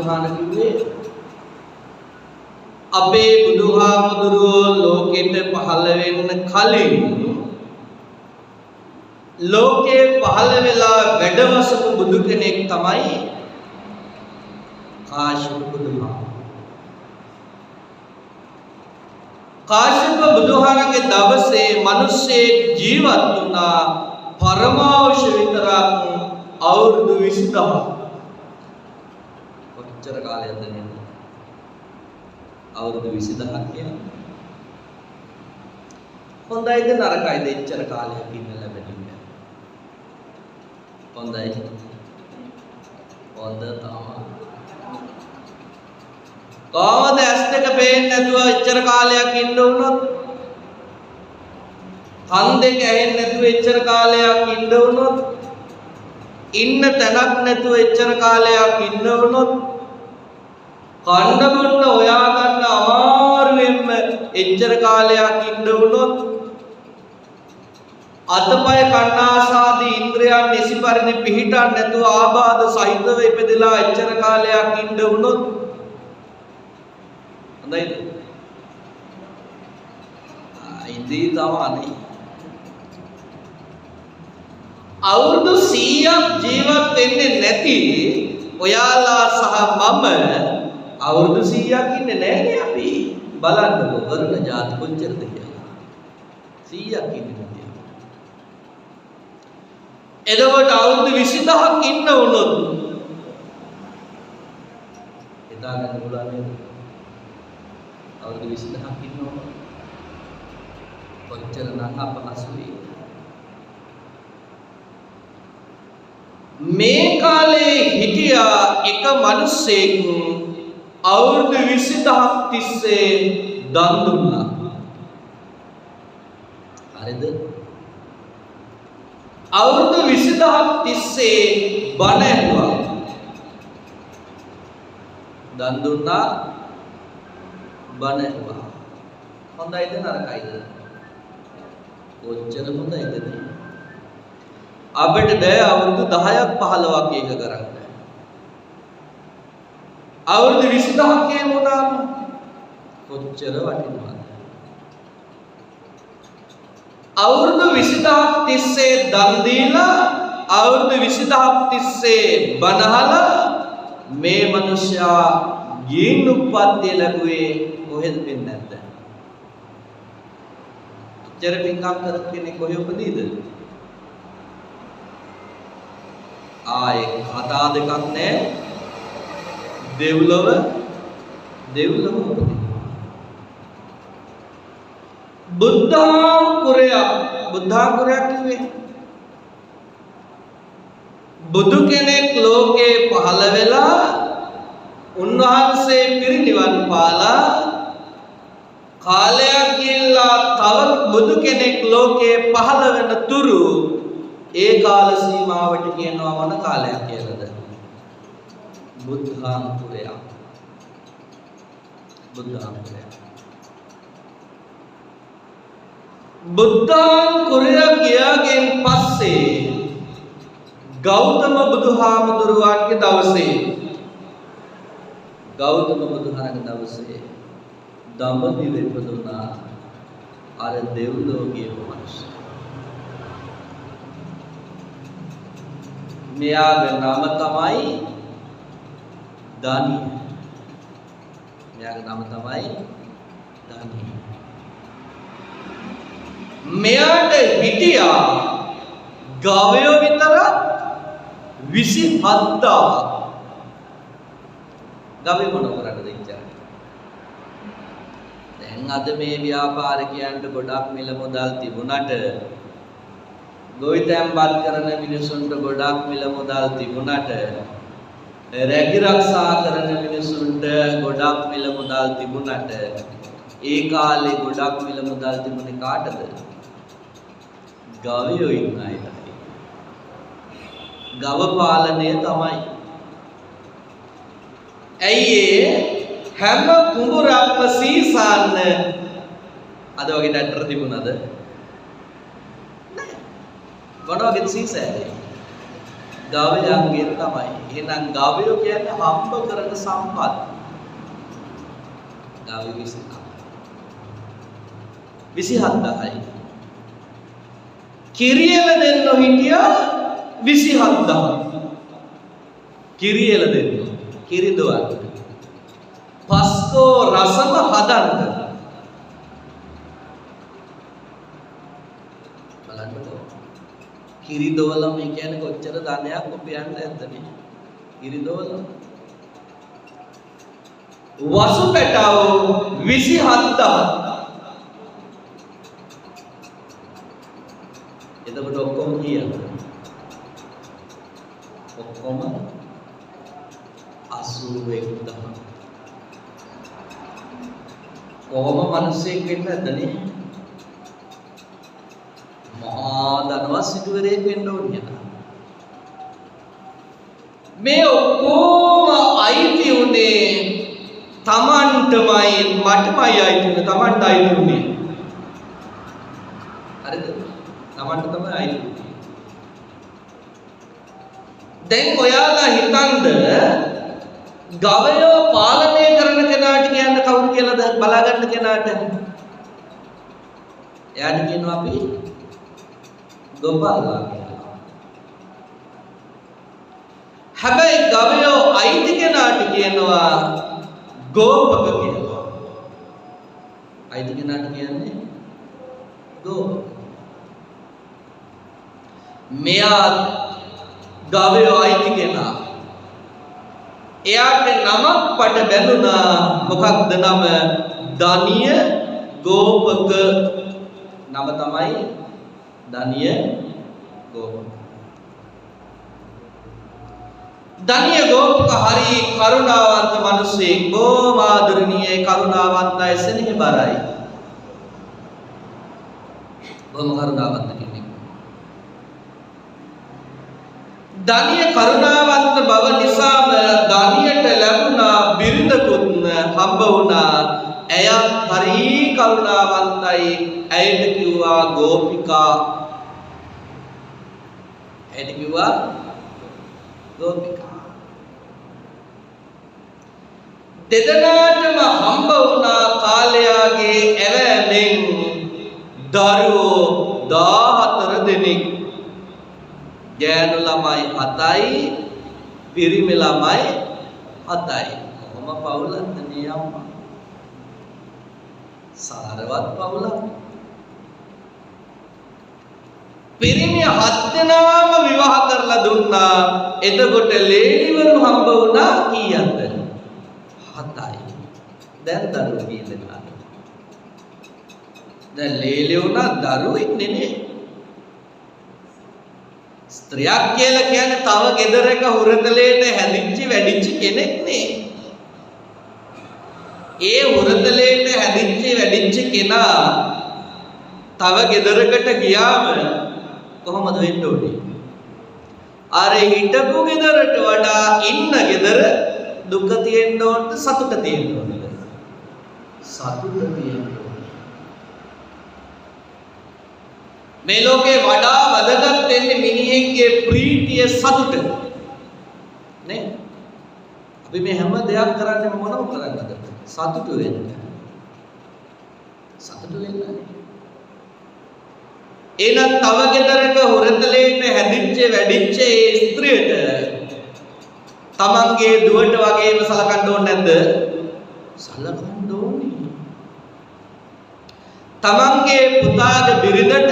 බුදුහාන කිව්වේ? අපේ බුදුහාමුදුරුවෝ ලෝකෙට පහළ වෙන්න කලින් ලෝකේ පහළ වෙලා වැඩවසපු බුදු කෙනෙක් තමයි කාශ්‍යප බුදුහාම. කාශ්‍යප බුදුහාමගේ දවසේ මිනිස්සෙක් ජීවත් වුණා පරමාවශ විතරක් අවුරුදු 20000ක්. කොච්චර කාලයක්ද නේද? අවුරුදු 20000ක් කියන්නේ. හොඳයිද නරකයිද එච්චර කාලයක් ඉන්න ලැබෙන එක? හොඳයි. හොඳ තමයි. කොහොමද ඇස් දෙක පේන්නේ නැතුව එච්චර කාලයක් ඉන්න වුණොත්? කන් දෙක ඇහෙන්නේ නැතුව එච්චර කාලයක් ඉන්න වුණොත්? ඉන්න තැනක් නැතුව එච්චර කාලයක් ඉන්න වුණොත්? කන්න බොන්න හොයාගන්න අමාරුවෙන්ම එච්චර කාලයක් ඉන්න වුණොත්? අතපය කන්නාසාදී ඉන්ද්‍රයන් නිසි පරිදි පිහිටන් නැතුව ආබාධ සහිතව ඉපදෙලා එච්චර කාලයක් ඉන්න වුණොත් හොඳයිද? ඉදී තමයි. අවුරුදු 100ක් ජීවත් වෙන්නේ නැති ඔයාලා සහ මම අවුරුදු 100ක් ඉන්නේ නෑනේ අපි. බලන්නකෝ වරුණ ජාති කොච්චරද කියලා. 100ක් ඉන්නේ නැති. එතකොට අවුරුදු 20000ක් ඉන්න වුණොත් හිතා ගන්න පුළුවන් නේද? අවුරුදු 20000ක් ඉන්න වුණොත් කොච්චර නම් අපහසු වෙයිද? මේ කාලේ හිටියා එක මිනිස්සෙක් අවුරුදු 20000ක් තිස්සේ දන් දුන්නා. හරිද? අවුරුදු 20000ක් තිස්සේ බණ ඇහුවා. දන් දුන්නා, බණ ඇහුවා. හොඳයිද නරකයිද? කොච්චර හොඳයිද නේ? අපිට බෑ අවුරුදු 10ක් 15ක් ඒක කරන්න. අවුරුදු 20000ක් එහෙම වුණාම කොච්චර වටිනවද? අවුරුදු 20000ක් තිස්සේ දන් දීලා අවුරුදු 20000ක් තිස්සේ බණ අහලා මේ මිනිස්සයා ගින් උප්පත්තිය ලැබුවේ කොහෙද පින් නැද්ද? එච්චර පින්කම් කරපු කෙනෙක් කොහෙ උපදීද? ආයේ කතා දෙකක් නෑ. දෙව්ලොව දෙව්ලොව උපදිනවා. බුද්ධාංකුරයක්, බුද්ධාංකුරයක් කිව්වේ බුදු කෙනෙක් ලෝකේ පහළ වෙලා උන්වහන්සේ පිරිනිවන් පාලා කාලයක් ගිහිල්ලා තව බුදු කෙනෙක් ලෝකේ පහළ වෙන තුරු ඒ කාල සීමාවට කියනවා මොන කාලයක් කියලාද? බුද්ධාංකුරයක්. බුද්ධාංකුරයක්. බුද්ධාංකුරය ගියාගෙන් පස්සේ ගෞතම බුදුහාමුදුරුවන්ගේ දවසේ, ගෞතම බුදුහාමුදුරුවන්ගේ දවසේ දඹදිව ඉපදුනා අර දෙව්ලොව ගියපු මිනිස්සු. මෙයාගේ නම තමයි දනිය. මෙයාගේ නම තමයි දනිය. මෙයාට හිටියා ගවයෝ විතර 27000ක්. ගවයෝ මොන කරන්නද ඉච්චර? දැන් අද මේ ව්‍යාපාරිකයන්ට ගොඩක් මිල මුදල් තිබුණට, ගොවිතැන්පත් කරන මිනිසුන්ට ගොඩක් මිල මුදල් තිබුණට, රැකී රක්ෂා කරන මිනිසුන්ට ගොඩක් මිල මුදල් තිබුණට, ඒ කාලේ ගොඩක් මිල මුදල් තිබුණේ කාටද? ගවයෝ ඉන්න අයටයි. ගව පාලනය තමයි. ඇයි ඒ හැම කුඹුරක්ම සීසාන්න අද වගේ ට්‍රැක්ටර් තිබුණාද? නෑ. මොන වගේද සීසෑවේ? ගවයන්ගෙන් තමයි. එහෙනම් ගවයෝ කියන්නේ හම්බ කරන සම්පත්. ගවයෝ 27000යි. කිරියල දෙන්නෝ හිටියා 27000. කිරියල දෙන්නෝ කිරිදොවන් පස්කෝ රසම හදන්න. බලන්නකෝ, කිරිදොවලම මේ කියන්නේ කොච්චර ධනයක් උපයන්න ඇද්ද නේ? කිරිදොවලම වසු පැටව 27000. එතකොට ඔක්කොම කීයද? ඔක්කොම 81000. කොහොම මිනිස්සෙක් වෙන්න ඇද්ද නේ? මහා ධනවත් සිටුවරයෙක් වෙන්න ඕනේ නේද? මේ ඔක්කොම අයිති උනේ තමන්ටමයි, මටමයි අයිති උනේ, තමන්ට අයිති උනේ. හරිද? තමන්ට තමයි අයිති උනේ. දැන් ඔයාලා හිතන්ද ගවයෝ පාලනය කරන කෙනාට කියන්න කවුරු කියලාද බලා ගන්න කෙනාට? එයාට කියනවා අපි ගොපල්ලා කියලා. හැබැයි ගවයෝ අයිති කෙනාට කියනවා ගෝපක කියලා. අයිති කෙනාට කියන්නේ ගෝපක. මෙයා ගවයෝ අයිති කෙනා. එයාට නමක් පට බැඳුනා. මොකක්ද නම? දනිය ගෝපක. නම තමයි දනිය ගෝපක. දනිය ගෝපක හරි කරුණාවන්ත මිනිසෙක්, බොහොම ආදරණීය, කරුණාවන්තයි, සෙනෙහබරයි. බොහොම කරුණාවන්ත කෙනෙක්. දනිය කරුණාවන්ත බව නිසාම දනියට ලැබුණා බිරිඳකුත් හම්බ වුණා. ඇයත් හරි කරුණාවන්තයි. ඇයට කිව්වා ගෝපිකා. ඇයට කිව්වා ගෝපිකා. දෙදෙනාටම හම්බ වුණා කාලයාගේ ඇවෑමෙන් දරුවෝ 14 දෙනෙක්. ගෑනු ළමයි 7යි, පිරිමි ළමයි 7යි. කොහොම පවුලක්ද නේ අම්මා? සාරවත් පවුලක්. පිරිමි 7 දෙනාම විවාහ කරලා දුන්නා. එතකොට ලේලිවරු හම්බ වුණා කීයක්ද? 7යි. දැන් දරුවෝ කී දෙනාද? දැන් ලේලි වුණා දරුවෝ ඉන්නේ නේ. ස්ත්‍රියක් කියලා කියන්නේ තව ගෙදරක හුරතලයට හැදිච්ච වැඩිච්ච කෙනෙක් නේ. ඒ හුරතලයට හැදිච්ච වැඩිච්ච කෙනා තව ගෙදරකට ගියාම කොහොමද වෙන්න ඕනේ? අර හිටපු ගෙදරට වඩා ඉන්න ගෙදර දුක තියෙන්න ඕනද සතුට තියෙන්න ඕනද? සතුට තියෙන්න ඕනේ. මේ ලෝකේ වඩා වැදගත් වෙන්නේ මිනිහෙක්ගේ ප්‍රීතිය සතුට නේ. අපි මේ හැම දෙයක් කරන්නේ මොනව කරන්නද? සතුටු වෙන්න. සතුටු වෙන්න. එහෙනම් තව ගෙදරක හොරතලේට හැදිච්ච වැඩිච්ච ඒ ස්ත්‍රියට තමන්ගේ දුවට වගේම සලකන්න ඕනේ නැද්ද? සලකන්න ඕනේ. තමන්ගේ පුතාගේ බිරිඳට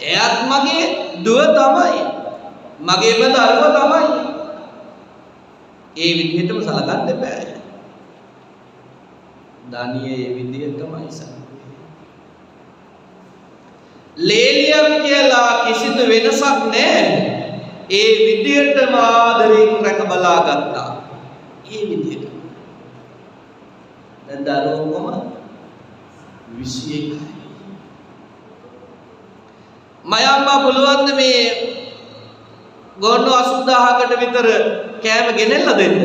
එයත් මගේ දුව තමයි, මගේම දරුව තමයි, ඒ විදිහටම සලකන්න බෑ. දනියේ ඒ විදිහටමයි සලකන්නේ. ලේලියක් කියලා කිසිදු වෙනසක් නෑ. ඒ විදිහටම ආදරෙන් රැක බලා ගත්තා. ඒ විදිහට. දැන් දරුවෝ කොහොම 21යි. මයම්මා පුළුවන් ද මේ ගොන්නු 80000කට විතර කෑම ගෙනෙල්ලා දෙන්න?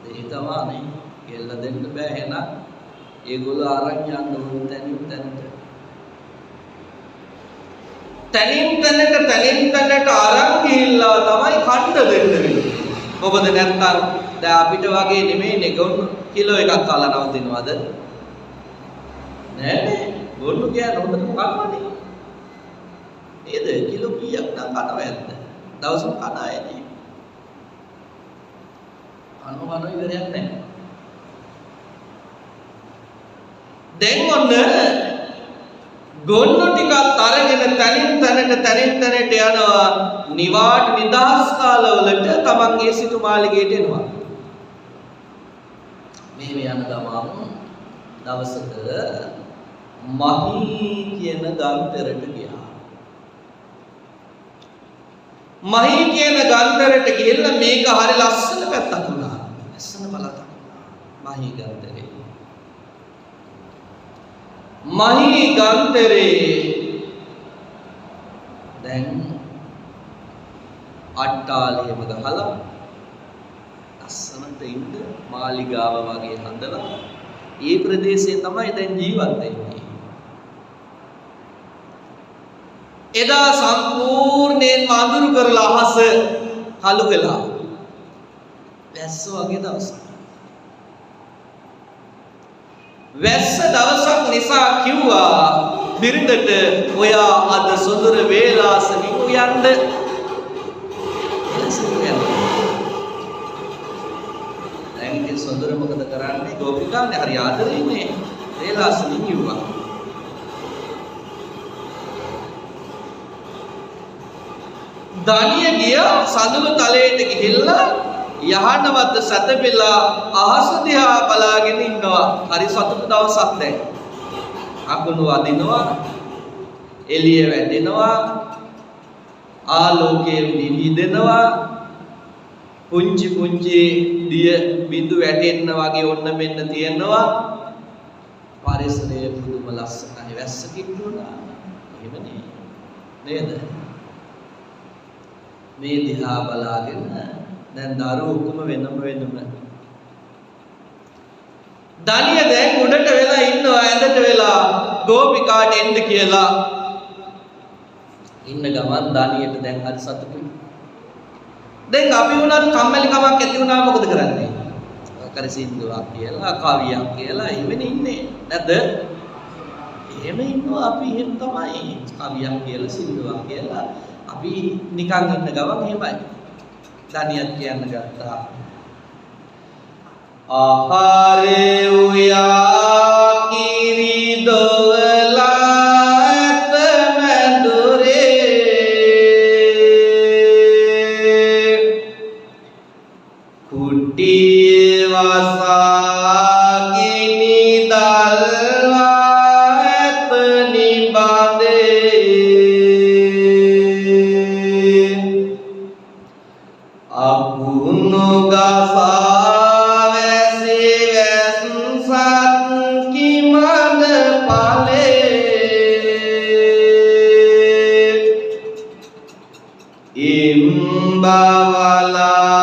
දෙහි තමා නේ. ගෙල්ලා දෙන්න බෑ. එහෙනම් ඒගොල්ලෝ අරන් යන්න ඕන තැනින් තැනට. තනින් තැනට තනින් තැනට අරන් ගිහිල්ලා තමයි කන්න දෙන්න වෙන්නේ. මොකද නැත්තම් දැන් අපිට වගේ නෙමෙයිනේ ගොන්නු කිලෝ එකක් කාලා නවතිනවද? නෑ නේ. ගොන්නු කියන්නේ හොඳටම කනවනේ. නේද? කිලෝ කීයක් නම් කනව ඇද්ද? දවසම කන අය නේ. කන කන ඉවරයක් නෑ. දැන් ඔන්න ගොන්නු ටිකත් අරගෙන තනින් තැනට තනින් තැනට යනවා. නිවාඩු නිදහස් කාලවලට තමන්ගේ සිටු මාලිගයට එනවා. මෙහෙම යන ගමන් දවසක මහී කියන ගන්තරට ගියා. මහී කියන ගන්තරට ගිහිල්ලා මේක හරි ලස්සන පැත්තක් වුණා. ලස්සන පළාතක් වුණා මහී ගන්තරේ. මහී ගන්තරේ දැන් අට්ටාලෙම ගහලා ලස්සනට ඉන්න මාලිගාව වගේ හදලා ඒ ප්‍රදේශයේ තමයි දැන් ජීවත් වෙන්නේ. එදා සම්පූර්ණයෙන්ම අඳුරු කරලා අහස කළු වෙලා වැස්ස වගේ දවසක්. වැස්ස දවසක් නිසා කිව්වා බිරිඳට, ඔයා අද සොඳුර වේලාසනින් උයන්න. දැන් ඉතින් සොඳුර මොකද කරන්නේ? ගෝපිකානේ හරි ආදරෙයිනේ. වේලාසනින් කිව්වා. දනිය ගියා සඳුළු තලයට ගිහිල්ලා යහනවත සැතපෙලා අහස දිහා බලාගෙන ඉන්නවා. හරි සතුටු දවසක් දැන්. අකුණු වදිනවා, එළිය වැටෙනවා, ආලෝකයෙන් නිවිදෙනවා, පුංචි පුංචි දිය බිඳු වැටෙන්න වගේ ඔන්න මෙන්න තියෙනවා. පරිසරය පුදුම ලස්සනයි. වැස්ස කිට්ටු වුණා. එහෙමනේ නේද? මේ දිහා බලාගෙන දැන් දරුවෝ ඔක්කොම වෙනම වෙනම. දනිය දැන් උඩට වෙලා ඉන්නවා, ඇඳට වෙලා ගෝපිකාට එන්න කියලා. ඉන්න ගමන් දනියට දැන් හරි සතුටුයි. දැන් අපි වුණත් කම්මැලි කමක් ඇති වුණා මොකද කරන්නේ? කර සින්දුවක් කියලා කවියක් කියලා එහෙමනේ ඉන්නේ නැද්ද? එහෙම ඉන්නවා අපි. එහෙම තමයි කවියක් කියලා සින්දුවක් කියලා අපි නිකන් ඉන්න ගමන් එහෙමයි. දනියත් කියන්න ගත්තා. ආහාරේ උයා කිරි දොවලා ඇත මැදුරේ, කුටියේ වසා ගිනි දල්වා ඇත නිබඳේ, අකුණු ගසා වැසි වැස්සත් කිමන ඵලේ,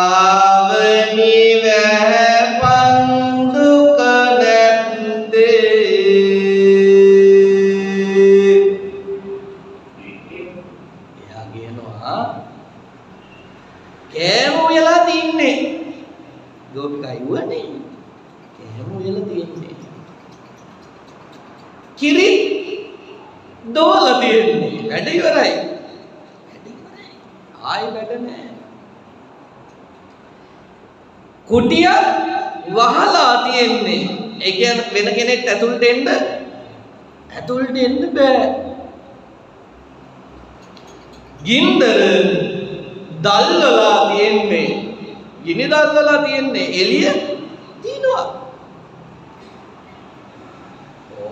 ඉම්බවලාවනි වැපන් දුක නැත්තේ. එයා කියනවා කෑම උයලා තින්නේ. ගෝපිකා ඉවනේ කෑම උයලා තින්නේ, කිරි දෝලා තින්නේ. වැඩ ඉවරයි. වැඩ ඉවරයි. ආයෙ වැඩ නෑ. කුටිය වහලා තියෙන්නේ. ඒ කියන්නේ වෙන කෙනෙක්ට ඇතුළට එන්න ඇතුළට එන්න බෑ. ගින්දර දල්වලා තියෙන්නේ. ගිනි දල්වලා තියෙන්නේ. එළිය තියනවා.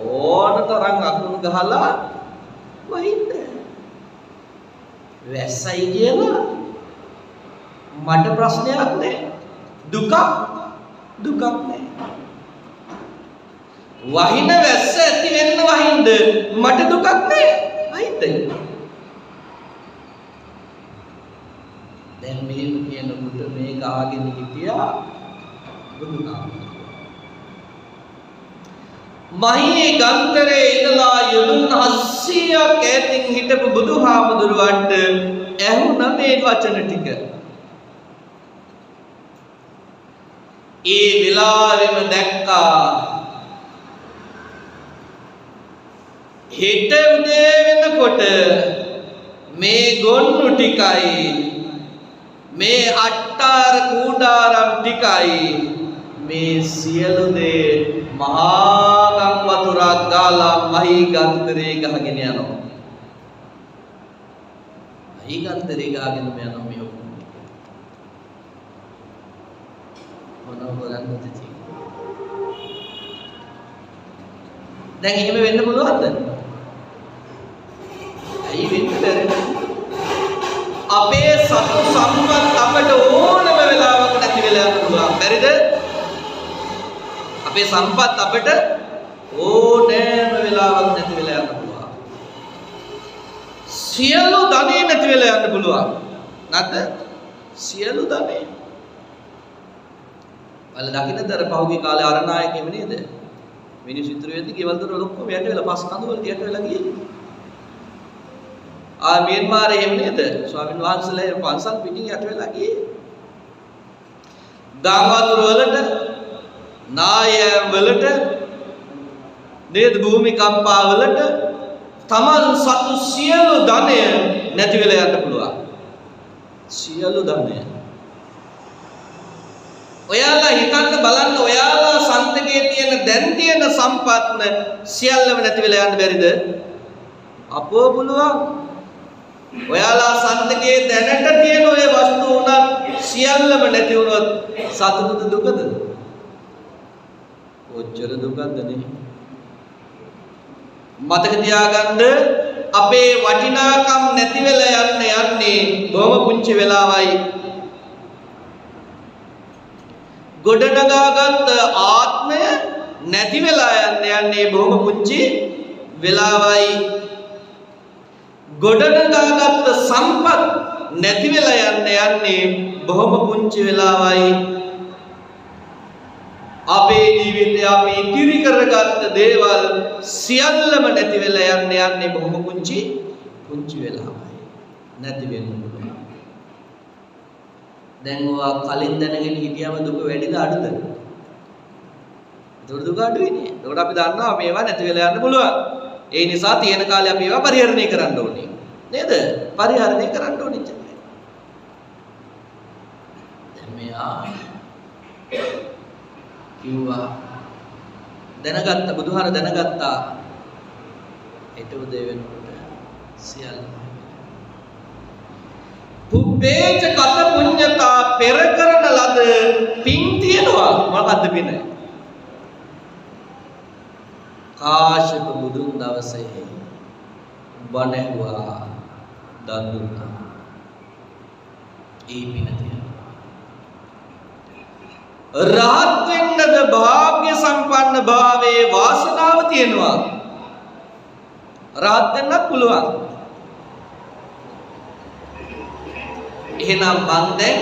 ඕන තරම් අකුණු ගහලා වහින්න. වැස්සයි කියලා මට ප්‍රශ්නයක් නෑ. දුකක් දුකක් නෑ. වහින වැස්ස ඇති වෙන්න වහින්න මට දුකක් නෑ. වහින්න. දැන් මෙහෙම කියනකොට මේක අහගෙන හිටියා බුදුහාමුදුරුවෝ. මහී ගන්තරේ ඉඳලා යොදුන් 700ක් ඈතින් හිටපු බුදුහාමුදුරුවන්ට ඇහුණා මේ වචන ටික. ඒ වෙලාවෙම දැක්කා හෙට උදේ වෙනකොට මේ ගොන්නු ටිකයි මේ අට්ටාර කූඩාරම් ටිකයි මේ සියලු දේ මහා ගම් වතුරක් ගාලා මහී ගන්තරේ ගහගෙන යනවා. මහී ගන්තරේ ගහගෙන යනවා මේ ඔක්කොම. මොනව කරන්නද ඉතින්? දැන් එහෙම වෙන්න පුළුවන්ද? ඇයි වෙන්න බැරි? අපේ සතු සම්පත් අපට ඕනම වෙලාවක නැති වෙලා යන්න පුළුවන්. බැරිද? අපේ සම්පත් අපට ඕනෑම වෙලාවක නැති වෙලා යන්න පුළුවන්. සියලු ධනෙ නැති වෙලා යන්න පුළුවන්. නැද්ද? සියලු ධනෙ. ඔයාලා දකින්නද අර පහුගිය කාලේ අරණායකෙම නේද? මිනිස්සු ඉතුරු වෙද්දි ගෙවල් දොරවල් ඔක්කොම යට වෙලා පස් කඳු වලට යට වෙලා ගියේ. ආ මියන්මාරේ එහෙම නේද? ස්වාමීන් වහන්සේලා පන්සල් පිටින් යට වෙලා ගියේ. ගම් වතුර වලට, නායම් වලට නේද, භූමිකම්පා වලට තමන් සතු සියලු ධනය නැති වෙලා යන්න පුළුවන්. සියලු ධනය. ඔයාලා හිතන්න බලන්න, ඔයාලා සන්තකයේ තියෙන දැන් තියෙන සම්පත් සියල්ලම නැති වෙලා යන්න බැරිද? අපෝ පුළුවන්. ඔයාලා සන්තකයේ දැනට තියෙන ඔය වස්තු උනත් සියල්ලම නැති වුණොත් සතුටුද දුකද? කොච්චර දුකක්ද නේ? මතක තියාගන්න, අපේ වටිනාකම් නැති වෙලා යන්න යන්නේ බොහොම පුංචි වෙලාවයි. ගොඩනගාගත් ආත්මය නැති වෙලා යන්න යන්නේ බොහොම පුංචි වෙලාවයි. ගොඩනගාගත් සම්පත් නැති වෙලා යන්න යන්නේ බොහොම පුංචි වෙලාවයි. අපේ ජීවිතය අපි ඉතිරි කරගත්ත දේවල් සියල්ලම නැති වෙලා යන්න යන්නේ බොහොම පුංචි පුංචි වෙලාවයි. නැති වෙන්න පුළුවන්. දැන් ඔයා කලින් දැනගෙන හිටියම දුක වැඩිද අඩුද? ඒතකොට දුක අඩුයි නේ. ඒතකොට අපි දන්නවා මේවා නැති වෙලා යන්න පුළුවන්. ඒ නිසා තියෙන කාලේ අපි ඒවා පරිහරණය කරන්න ඕනේ. නේද? පරිහරණය කරන්න ඕනේ ඉතින්. දැන් මෙයා කිව්වා දැනගත්ත, බුදුහාර දැනගත්තා හෙට උදේ වෙනකොට සියල්ල පුබ්බේච කත පුඤ්ඤතා, පෙර කරන ලද පින් තියෙනවා. මොකද්ද පින? කාශ්‍යප බුදුන් දවසේ බණ ඇහුවා, දන් දුන්නා. ඒ පින තියෙනවා. රහත් වෙන්නද භාග්‍ය සම්පන්න භාවයේ වාසනාව තියෙනවා. රහත් වෙන්නත් පුළුවන්. එහෙනම් මං දැන්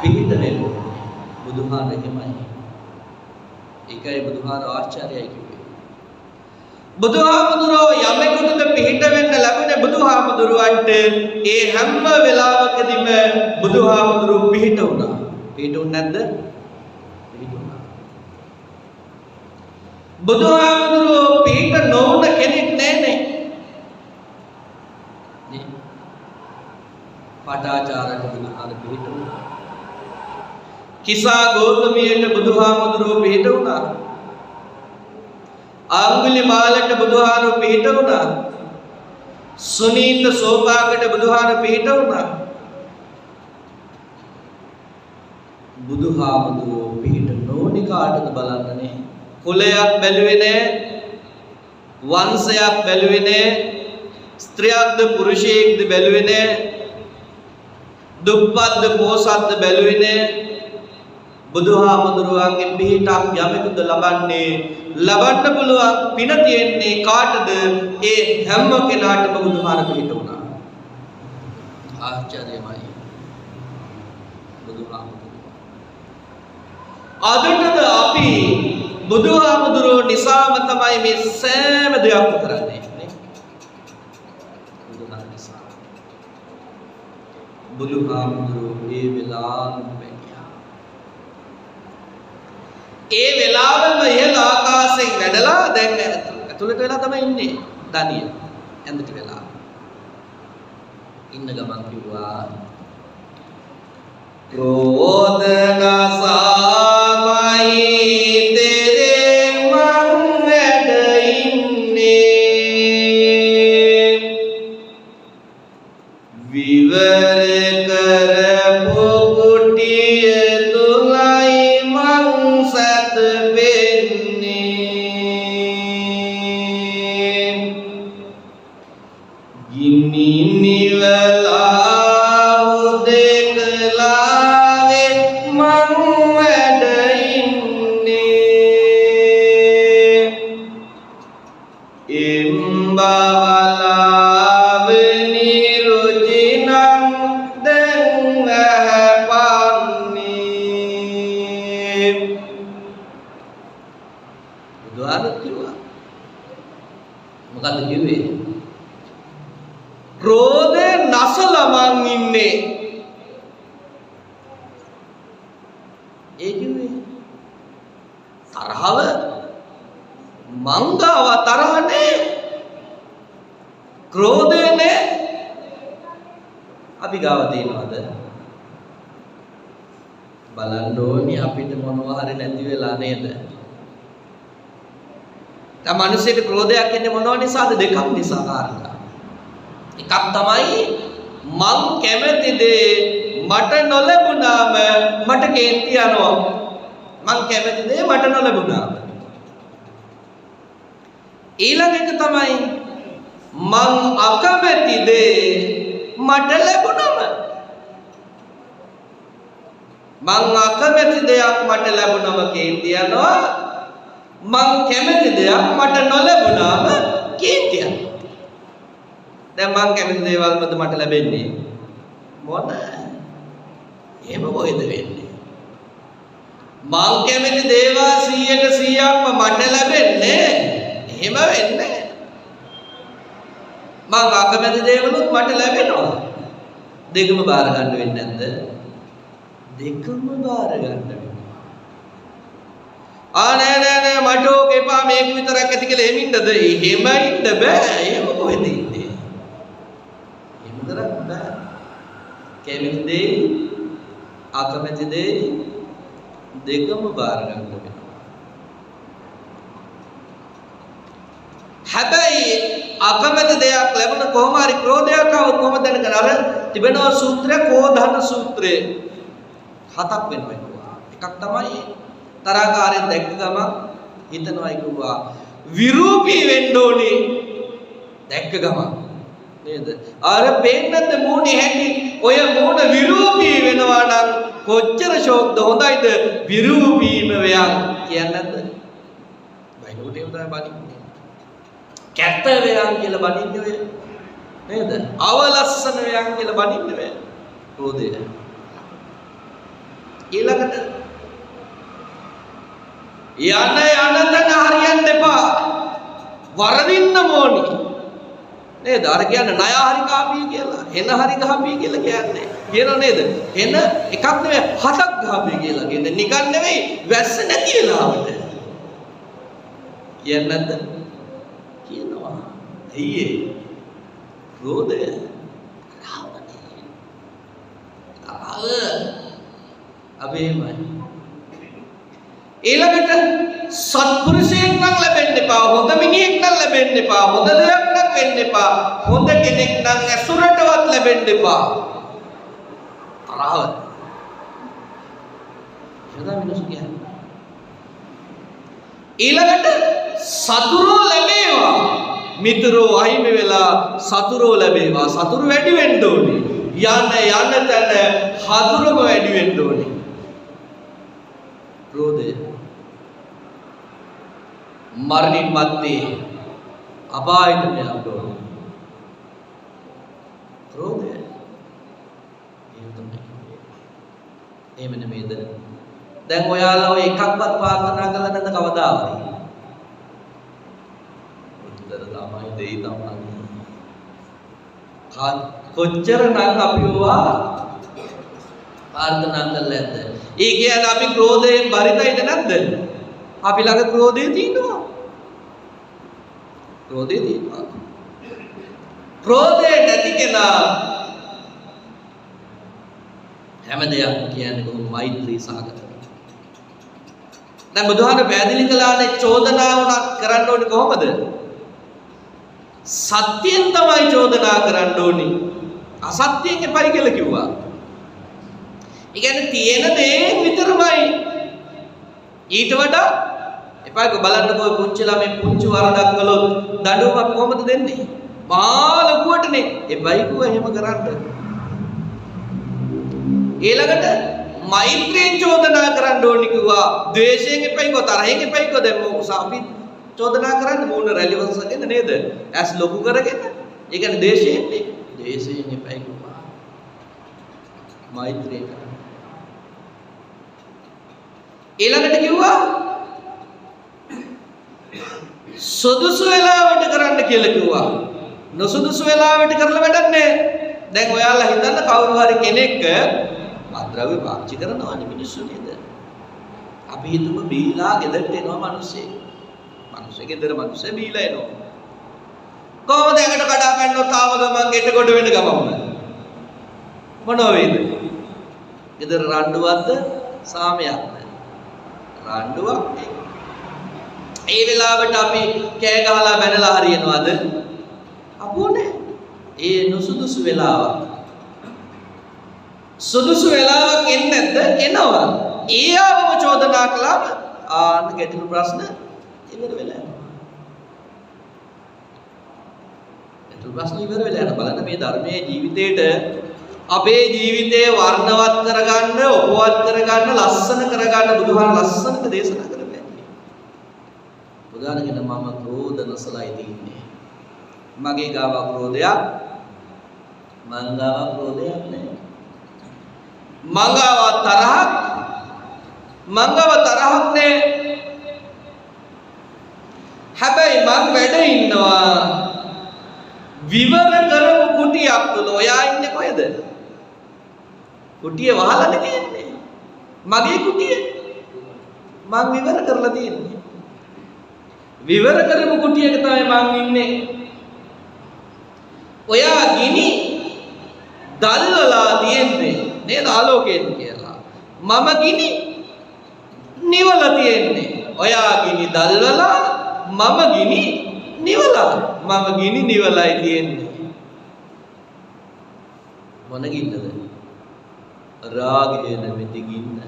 පිහිට වෙන්න ඕනේ. බුදුහාර එහෙමයි. ඒකයි බුදුහාර ආශ්චර්යයි කිව්වේ. බුදුහාමුදුරුවෝ යමෙකුටද පිහිට වෙන්න ලැබුණේ බුදුහාමුදුරුවන්ට ඒ හැම වෙලාවකදීම බුදුහාමුදුරුවෝ පිහිට වුණා. පිහිට වුණ නැද්ද? පිහිට වුණා. බුදුහාමුදුරුවෝ පිහිට නොවුන කෙනෙක් නෑනේ. නේ? පටාචාරට බුදුහාර පිහිට වුණා. කිසා ගෞතමියට බුදුහාමුදුරුවෝ පිහිට වුණා. අඟුලිමාලට බුදුහාර පිහිට වුණා. සුනීත සෝපාකට බුදුහාර පිහිට වුණා. බුදුහාමුදුරුවෝ පිහිට නොවුනි කාටද බලන්නනේ. කුලයක් බැලුවේ නෑ, වංශයක් බැලුවේ නෑ, ස්ත්‍රියක්ද පුරුෂයෙක්ද බැලුවේ නෑ, දුප්පත්ද පොහොසත්ද බැලුවේ නෑ. බුදුහාමුදුරුවන්ගේ පිහිටක් යමෙකුද ලබන්නේ, ලබන්න පුළුවන් පින තියෙන්නේ කාටද? ඒ හැම කෙනාටම බුදුහාර පිහිට වුණා. ආශ්චර්යමයි බුදුහාමුදුරුවෝ. අදටද අපි බුදුහාමුදුරුවෝ නිසාම තමයි මේ සෑම දෙයක්ම කරන්නේ නේ. බුදුහාම නිසා. බුදුහාමුදුරුවෝ ඒ වෙලාවෙම වැඩියා. ඒ වෙලාවෙම ඉහළ ආකාශයෙන් වැඩලා දැන් ඇතුළට වෙලා තමයි ඉන්නේ. දනිය ඇඳට වෙලා ඉන්න ගමන් කිව්වා ක්‍රෝධ නසාමයි තෙරේ මං වැඩ ඉන්නේ විවර කරපු කුටිය තුලයි මං සැතපෙන්නේ ගිනි නිවලා උදේකලාවේ මං වැඩ ඉන්නේ එම්බවලාව නිරුචි නම් දැන් ඇහැපන්නේ. බුදුහාමුදුරුවෝ කිව්වා. මොකද්ද කිව්වේ? ක්‍රෝධය නසලා මං ඉන්නේ. ඒ කිව්වේ තරහව මං ගාව තරහ නෑ, ක්‍රෝධය නෑ. අපි ගාව තියනවද? බලන්න ඕනි අපිට මොනවා හරි නැති වෙලා නේද? දැන් මිනිස්සුන්ට ක්‍රෝධයක් එන්නේ මොනවා නිසාද? දෙකක් නිසා කාරණා. එකක් තමයි මං කැමති දේ මට නොලැබුණාම මට කේන්ති යනවා. මං කැමති දේ මට නොලැබුණාම. ඊළඟ එක තමයි මං අකමැති දේ මට ලැබුණාම. මං අකමැති දෙයක් මට ලැබුණාම කේන්ති යනවා. මං කැමති දෙයක් මට නොලැබුණාම කේන්ති යනවා. දැන් මං කැමති දේවල්මද මට ලැබෙන්නේ? මොන? එහෙම කොහෙද වෙන්නේ? මං කැමති දේවල් 100ට 100ක්ම මට ලැබෙන්නේ එහෙම වෙන්නේ. මං අකමැති දේවලුත් මට ලැබෙනවා. දෙකම බාර ගන්න වෙන්නේ නැද්ද? දෙකම බාර ගන්න වෙනවා. ආ නෑ නෑ නෑ මට ඕක එපා මේක විතරක් ඇති කියලා එහෙම ඉන්නද? එහෙම ඉන්න බෑ. එහෙම කොහෙද ඉන්නේ? එහෙම කරන්න බෑ. කැමති දේ අකමැති දේ දෙකම බාර ගන්න වෙනවා. හැබැයි අකමැති දෙයක් ලැබුණ කොහොම හරි ක්‍රෝධයක් ආවොත් කොහොමද දැනගන්නේ? අර තිබෙනවා සූත්‍රය කෝධන සූත්‍රය. හතක් වෙනවා කිව්වා. එකක් තමයි තරහකාරයෙන් දැක්ක ගමන් හිතනවා කිව්වා විරූපී වෙන්න ඕනේ දැක්ක ගමන් නේද? අර පේන්නත් මූණේ හැටි ඔය මූණ විරූපී වෙනවා නම් කොච්චර ෂෝක්ද හොඳයිද විරූපීම වෙයන් කියන්නේ නැද්ද? බයිනකොට එහෙම තමයි බනින්නේ. කැත වෙයන් කියලා බනින්නේ ඔය නේද? අවලස්සන වෙයන් කියලා බනින්නේ ඔය ක්‍රෝධය. ඊළඟට යන යන තැන හරියන්න එපා. වරදින්න ඕනි. නේද? අර කියන්නේ ණය හරි කාපී කියලා, හෙන හරි ගහපී කියලා කියන්නේ. කියනව නේද? හෙන එකක් නෙවෙයි හතක් ගහපී කියලා කියන්නේ. නිකන් නෙවෙයි වැස්ස නැති වෙලාවට. කියන්නේ නැද්ද? කියනවා. ඇයි ඒ? ක්‍රෝධය. තරහවනේ. තරහව. අපි එහෙමයි. ඊළඟට සත්පුරුෂයෙක් නම් ලැබෙන්න එපා, හොඳ මිනිහෙක් නම් ලැබෙන්න එපා, හොඳ දෙයක් නම් වෙන්න එපා, හොඳ කෙනෙක් නම් ඇසුරටවත් ලැබෙන්න එපා. තරහව. ඒක තමයි මිනිස්සු කියන්නේ. ඊළඟට සතුරෝ ලැබේවා, මිතුරෝ අහිමි වෙලා සතුරෝ ලැබේවා. සතුරු වැඩි වෙන්න ඕනේ. යන යන තැන හතුරුම වැඩි වෙන්න ඕනේ. ක්‍රෝධය. මරණින් මත්තේ අපායට යන්න ඕනේ. ක්‍රෝධය. ඒක තමයි. එහෙම නෙමෙයිද? දැන් ඔයාලා ඔය එකක්වත් ප්‍රාර්ථනා කළා නැද්ද කවදාවත්? උත්තර තමයි දෙයි තමයි. කොච්චර නම් අපි ඔවා ප්‍රාර්ථනා කළා නැද්ද? ඒ කියන්නේ අපි ක්‍රෝධයෙන් බරිතයිද නැද්ද? අපි ළඟ ක්‍රෝධය තියෙනවා. ක්‍රෝධය තියෙනවා. ක්‍රෝධය නැති කෙනා හැම දෙයක්ම කියන්නේ බොහොම මෛත්‍රී සහගතව. දැන් බුදුහාම පැහැදිලි කළානේ චෝදනාව උනත් කරන්න ඕනේ කොහොමද? සත්‍යයෙන් තමයි චෝදනා කරන්න ඕනේ. අසත්‍යයෙන් එපයි කියලා කිව්වා. ඒ කියන්නේ තියෙන දේ විතරමයි. ඊට වඩා එපා. බලන්නකෝ පුංචි ළමයි පුංචි වරදක් කළොත් දඬුවම අපි කොහොමද දෙන්නේ? මහා ලොකුවටනේ. එපයි කිව්වා එහෙම කරන්න. ඊළඟට මෛත්‍රියෙන් චෝදනා කරන්න ඕනි කිව්වා. ද්වේෂයෙන් එපයි කිව්වා, තරහෙන් එපයි කිව්වා. දැන් අපි චෝදනා කරන්නේ මූණ රැලි වසගෙන නේද? ඇස් ලොකු කරගෙන. ඒ කියන්නේ ද්වේෂයෙන් නේ. ද්වේෂයෙන් එපයි කිව්වා. මෛත්‍රියෙන් කරන්න. ඊළඟට කිව්වා සුදුසු වෙලාවට කරන්න කියලා කිව්වා. නොසුදුසු වෙලාවට කරලා වැඩක් නෑ. දැන් ඔයාලා හිතන්න කවුරු හරි කෙනෙක් මත්ද්‍රව්‍ය පාවිච්චි කරනවානේ මිනිස්සු නේද? අපි හිතමු බීලා ගෙදරට එනවා මිනිස්සේ. මිනිස්සේ ගෙදර මිනිස්සේ බීලා එනවා. කොහොමද ඇඟට කඩා පැන්නොත් ආව ගමන් ගෙට ගොඩ වෙන ගමන්ම මොනව වේද? ගෙදර රණ්ඩුවක්ද සාමයක්ද? රණ්ඩුවක් නේ. ඒ වෙලාවට අපි කෑ ගහලා බැනලා හරියනවද? අපෝ නෑ. ඒ නුසුදුසු වෙලාවක්. සුදුසු වෙලාවක් එන්නේ නැද්ද? එනවා. ඒ ආවම චෝදනා කළාම ආන්න ගැටලු ප්‍රශ්න ඉවර වෙලා යනවා. ගැටලු ප්‍රශ්න ඉවර වෙලා යනවා. බලන්න මේ ධර්මයේ ජීවිතේට අපේ ජීවිතේ වර්ණවත් කරගන්න, ඔපවත් කරගන්න, ලස්සන කරගන්න බුදුහාම ලස්සනට දේශනා කරපෑනේ. බුදුහාම මම ක්‍රෝධ නසලයි තින්නේ. මගේ ගාව ක්‍රෝධයක්, මං ගාව ක්‍රෝධයක් නෑ. මං ගාව තරහක්, මං ගාව තරහක් නෑ. හැබැයි මං වැඩ ඉන්නවා විවර කරපු කුටියක් තුල. ඔයා ඉන්නේ කොහෙද? කුටිය වහලානේ තියෙන්නේ. මගේ කුටිය මං විවර කරලා තියෙන්නේ. විවර කරපු කුටියක තමයි මං ඉන්නේ. ඔයා ගිනි දල්වලා තියෙන්නේ නේද ආලෝකයෙන් කියලා. මම ගිනි නිවලා තියෙන්නේ. ඔයා ගිනි දල්වලා මම ගිනි නිවලා. මම ගිනි නිවලයි තියෙන්නේ. මොන ගින්නද? රාගය නැමැති ගින්න,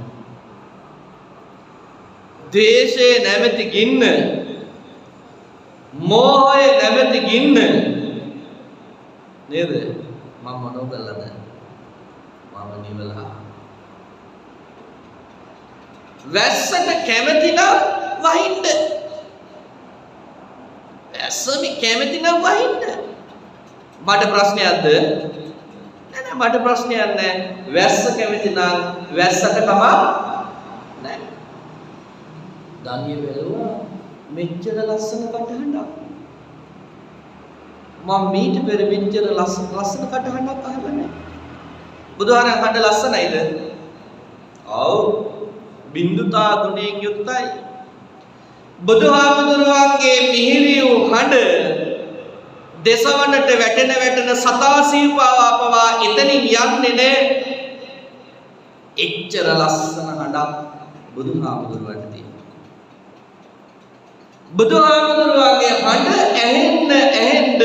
ද්වේෂය නැමැති ගින්න, මෝහය නැමැති ගින්න නේද? මම මොනව කළාද? මම නිවලා. වැස්සට කැමති නම් වහින්න. වැස්සම කැමති නම් වහින්න. මට ප්‍රශ්නයක්ද? නෑ නෑ, මට ප්‍රශ්නයක් නෑ. වැස්ස කැමති නම් වැස්සට කමක් නෑ. දනිය බැලුවා මෙච්චර ලස්සන කටහඬක්. මම මීට පෙර මෙච්චර ලස්සන කටහඬක් අහලා නෑ. බුදුහාරන් හඬ ලස්සනයිද? ඔව්, බින්දුතා ගුණයෙන් යුක්තයි. බුදුහාමුදුරුවන්ගේ මිහිරි වූ හඬ දෙසවනට වැටෙන වැටෙන සතා සිව්පාවා පවා එතනින් යන්නේ නෑ. එච්චර ලස්සන හඬක් බුදුහාමුදුරුවන්ට තියෙනවා. බුදුහාමුදුරුවන්ගේ හඬ ඇහෙන්න ඇහෙන්න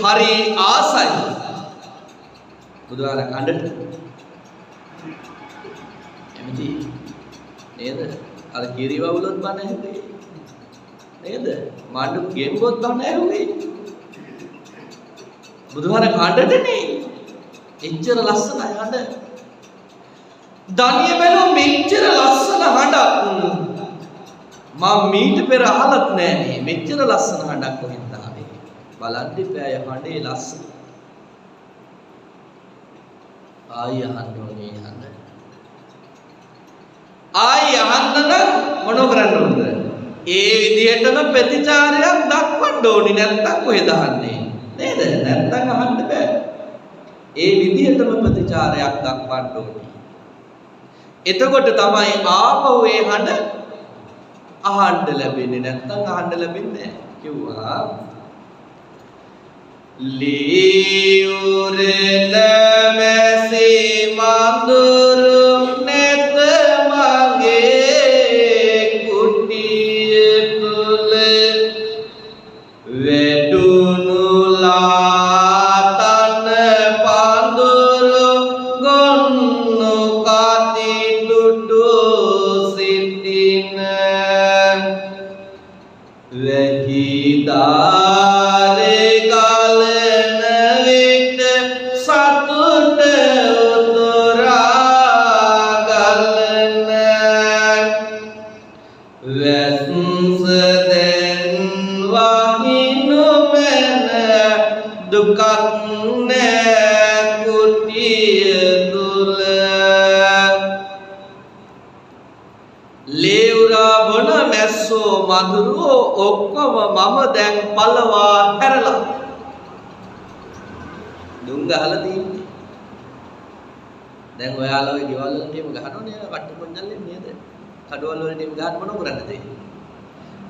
හරි ආසයි. බුදුහාමුදුරුවන් හඬට කැමති නේද? අර කිරි වවුලොත් බණ ඇහුවේ නේද? මඬු ගෙම්බොත් බණ ඇහුවේ. බුදුහාර හඬටනේ. එච්චර ලස්සනයි හඬ. දනිය බැලුව මෙච්චර ලස්සන හඬක් මම මීට පෙර අහලත් නෑනේ. මෙච්චර ලස්සන හඬක් කොහෙන්ද ආවේ? බලන්න එපා හඬේ ලස්සන. ආයි අහන්න ඕනේ හඬ. ආයි මොනව කරන්න ඕනද? ඒ විදිහටම ප්‍රතිචාරයක් දක්වන්න ඕනි. නැත්තම් කොහෙද අහන්නේ? නේද? නැත්තම් අහන්න බෑ. ඒ විදිහටම ප්‍රතිචාරයක් දක්වන්න ඕනි. එතකොට තමයි ආපහු ඒ හඬ අහන්න ලැබෙන්නේ. නැත්තම් අහන්න ලැබෙන්නේ නෑ. කිව්වා ලියුරන මැසි මඳුරු නැත මගේ කුටිය තුල වැටුණු ලාතන පඳුරු ගොන්නු කති තුටු සිටින වැහිදාරේ ගලන විට සතුට උතුරා ගලන වැස්ස දැන් වහිනු මැන දුකක් නෑ කුටිය තුල. ලේ උරා බොන මැස්සෝ මදුරුවෝ ඔක්කොම මම දැන් පළවා හැරලා දුම් ගහලා තියෙන්නේ. දැන් ඔයාලා ඔය ගෙවල් වලට එහෙම ගහනවනේ වට්ට කොන්ජල්ලෙන් නේද? කඩවල් වලට එහෙම ගහන්න මොනව කරන්නද?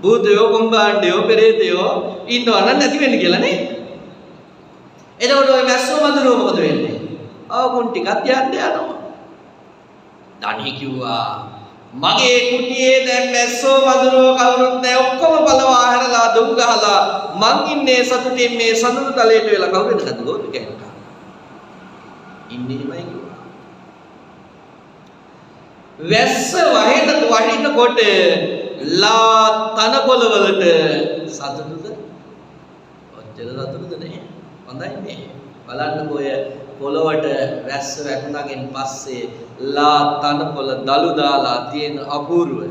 භූතයෝ කොම්බාණ්ඩයෝ පෙරේතයෝ ඉන්නවා නම් නැති වෙන්න කියලා නේ. එතකොට ඔය මැස්සෝ මදුරුවෝ මොකද වෙන්නේ? ආ කුන් ටිකක් යන්න යනවා. ධනි කිව්වා මගේ කුටියේ දැන් මැස්සෝ මදුරුවෝ කවුරුත් නැහැ, ඔක්කොම පළවා හැරලා දුම් ගහලා මං ඉන්නේ සතුටින් මේ සඳුරු තලයට වෙලා. කවුරු වෙනකද ගෝපිකයන්ට ඉන්නේ එහෙමයි කිව්වා. වැස්ස වහිනකොට ලා තනකොළ වලට සතුටුද? ඔච්චර සතුටුද නේ. හොඳයි නේ. බලන්නකෝ ඔය පොළවට වැස්ස වැටුණාගෙන් පස්සේ ලා තනකොළ දලු දාලා තියෙන අපූර්වය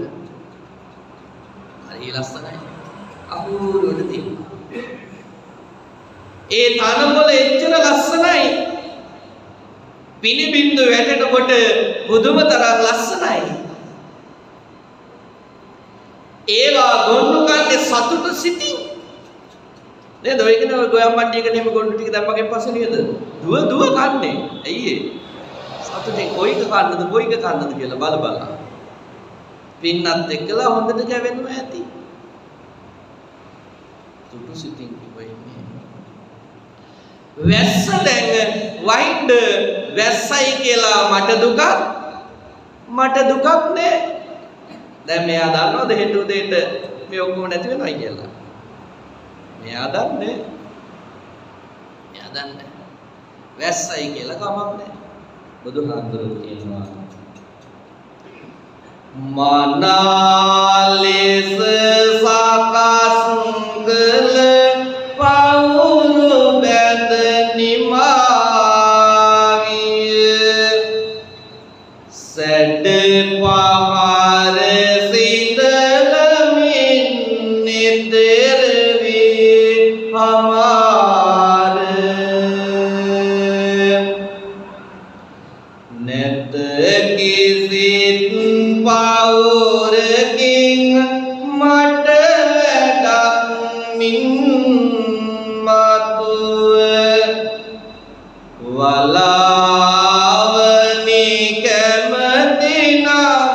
හරි ලස්සනයි. අපූර්වට තියෙනවා. ඒ තනකොළ එච්චර ලස්සනයි. පිනිබින්දු වැටෙනකොට පුදුම තරම් ලස්සනයි. ඒවා ගොන්නු කන්නේ සතුට සිතින් නේද? ඔය කියන්නේ ඔය ගොයම් වණ්ඩියකට එහෙම ගොන්නු ටික දැම්මගෙන් පස්සේ නේද දුව දුව කන්නේ. ඇයි ඒ? සතුටෙන් කොයික කන්නද කොයික කන්නද කියලා බල බල. පින්නත් එක්කලා හොඳට කැවෙනවා ඇති. සතුටු සිතින් කිව්වයි මේ. වැස්ස දැන් වහින්න වැස්සයි කියලා මට දුකක් මට දුකක් නෑ. දැන් මෙයා දන්නවද හෙට උදේට මේ ඔක්කොම නැති වෙනවයි කියලා? මෙයා දන්නේ. මෙයා දන්නේ. වැස්සයි කියලා කමක් නෑ. බුදුහාමුදුරුවෝ කියනවා මනාලෙස සකස් කළ පවුරු බැඳ නිමාවිය සැඩ පහර සිඳලමින් නිතර වී හමාර නැත කිසිත් පවුරකින් මට වැඩක් මින් මතුව වලාවනි කැමති නම්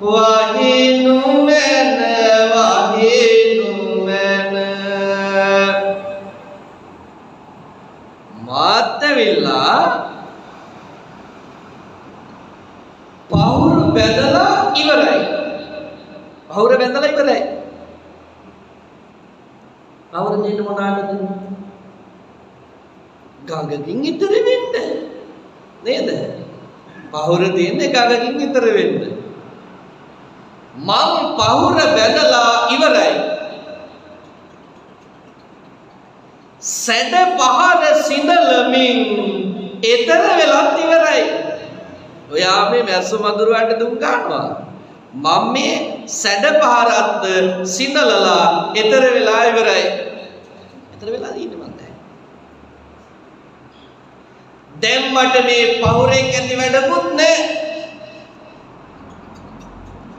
වහිනු මැන වහිනු මැන. මාත් ඇවිල්ලා පහුරු බැඳලා ඉවරයි. පහුර බැඳලා ඉවරයි. පහුර දෙන්න මොනවාද? ගඟකින් ඊතර වෙන්න නේද? පහුර දෙන්නේ ගඟකින් ඊතර වෙන්න. මං පහුර බැඳලා ඉවරයි. සැඩ පහර සිඳලමින් ඊතර වෙලත් ඉවරයි. ඔයා මේ මැස්ස මදුරුවන්ට දුම් ගන්නවා. මම මේ සැඩ පහරත් සිඳලලා ඊතර වෙලා ඉවරයි. ඊතර වෙලා ඉන්නේ මං දැන්. දැන් මට මේ පහුරෙන් ඇති වැඩකුත් නෑ.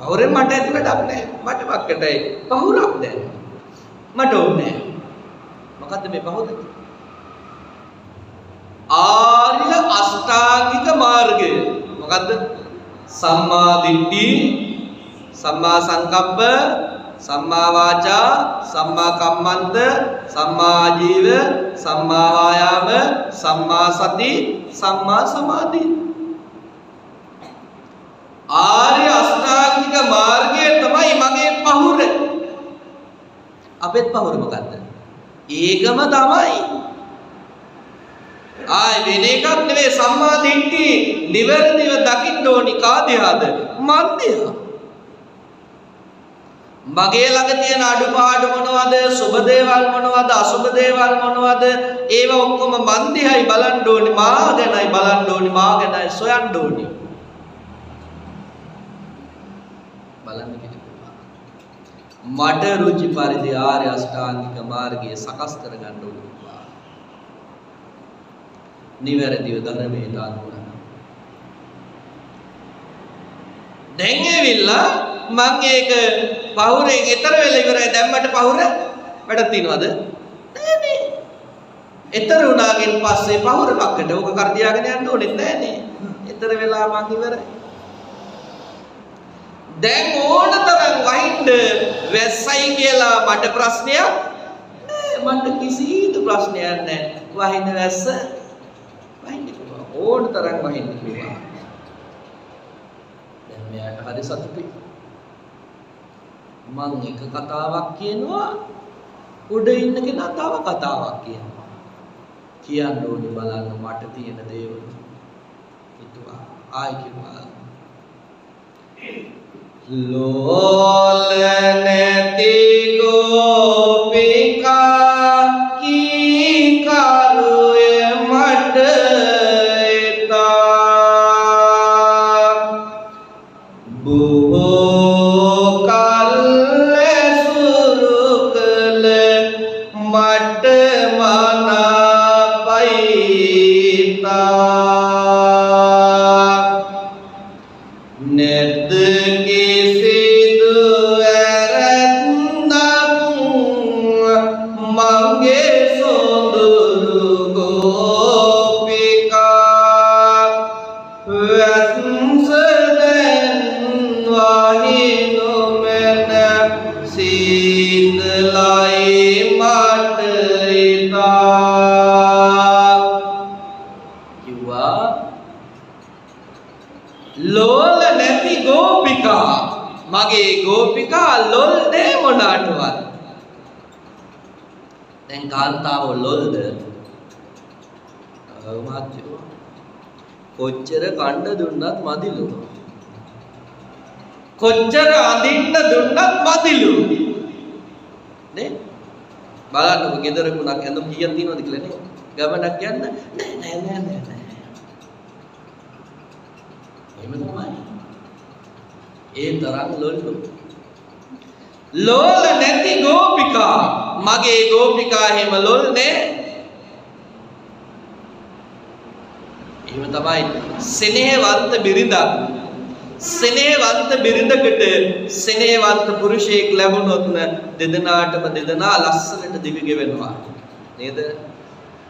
පහුරෙන් මට ඇති වැඩක් නෑ. මට මක්කටයි පහුරක් දැන්. මට ඕනේ නෑ. මොකද්ද මේ පහුර? ආර්ය අෂ්ටාංගික මාර්ගය. මොකද්ද? සම්මා දිට්ඨි, සම්මා සංකප්ප, සම්මා වාචා, සම්මා කම්මන්ත, සම්මා ආජීව, සම්මා වායාම, සම්මා සති, සම්මා සමාධි. ආර්ය අෂ්ටාංගික මාර්ගය තමයි මගේ පහුර. අපේත් පහුර මොකද්ද? ඒකම තමයි. ආයි වෙන එකක් නෙවෙයි. සම්මා දිට්ඨි නිවැරදිව දකින්න ඕනි. කා දිහාද? මන් දිහා. මගේ ළඟ තියෙන අඩුපාඩු මොනවද? සුබ දේවල් මොනවද? අසුබ දේවල් මොනවද? ඒව ඔක්කොම මන් දිහායි බලන්න ඕනි. මා ගැනයි බලන්න ඕනි. මා ගැනයි සොයන්න ඕනි. බලන්න කියලා මට රුචි පරිදි ආර්ය අෂ්ටාංගික මාර්ගය සකස් කරගන්න ඕනි. නිවැරදිව ධර්මයට අනුව. දැන් ඇවිල්ලා මං ඒක පහුරෙන් එතර වෙලා ඉවරයි. දැන් මට පහුර වැඩක් තියනවද? නෑ නේ. එතර වුණාගෙන් පස්සේ පහුර මක්කට ඕක කර තියාගෙන යන්න ඕනෙත් නෑ නේ. එතර වෙලා මං ඉවරයි. දැන් ඕන තරම් වහින්න වැස්සයි කියලා මට ප්‍රශ්නයක් නෑ. මට කිසිදු ප්‍රශ්නයක් නෑ. වහින වැස්ස වහින්න කිව්වා. ඕන තරම් වහින්න කිව්වා. දැන් මෙයාට හරි සතුටුයි. මං එක කතාවක් කියනවා, උඩ ඉන්න කෙනා තව කතාවක් කියනවා. කියන්න ඕනේ බලන්න මට තියෙන දේවල්. හිතුවා ආයි කිව්වා ලෝල නැති ගෝපිකා කී කරුය මට එතා බොහෝ කල් ඇසුරු කළ මට මනාපයි තා නැත කිසිදු වැරැද්දක් මගේ සොඳුරු ගෝපිකා වැස්ස දැන් වහිනු මැන සීතලයි මට ඉතා. කිව්වා ලෝල නැති ගෝපිකා, මගේ ගෝපිකා ලොල් නෑ මොනාටවත්. දැන් කාන්තාව ලොල්ද? ඔව් මහත්තයෝ, කොච්චර කණ්ඩ දුන්නත් මදිලු, කොච්චර අඳින්න දුන්නත් මදිලු නේ. බලන්නකො ගෙදරකුණක් ඇඳුම් කීයක් තියෙනවද කියලා නේ. ගමනක් යන්න නෑ නෑ නෑ නෑ නෑ. එහෙම තමයි. ඒ තරම් ලොල්ලු. ලෝල නැති ගෝපිකා, මගේ ගෝපිකා එහෙම ලොල් නෑ. එහෙම තමයි. සෙනෙහවන්ත බිරිඳක්, සෙනෙහවන්ත බිරිඳකට සෙනෙහවන්ත පුරුෂයෙක් ලැබුණොත් දෙදෙනාටම දෙදෙනා ලස්සනට දිවි ගෙවෙනවා නේද?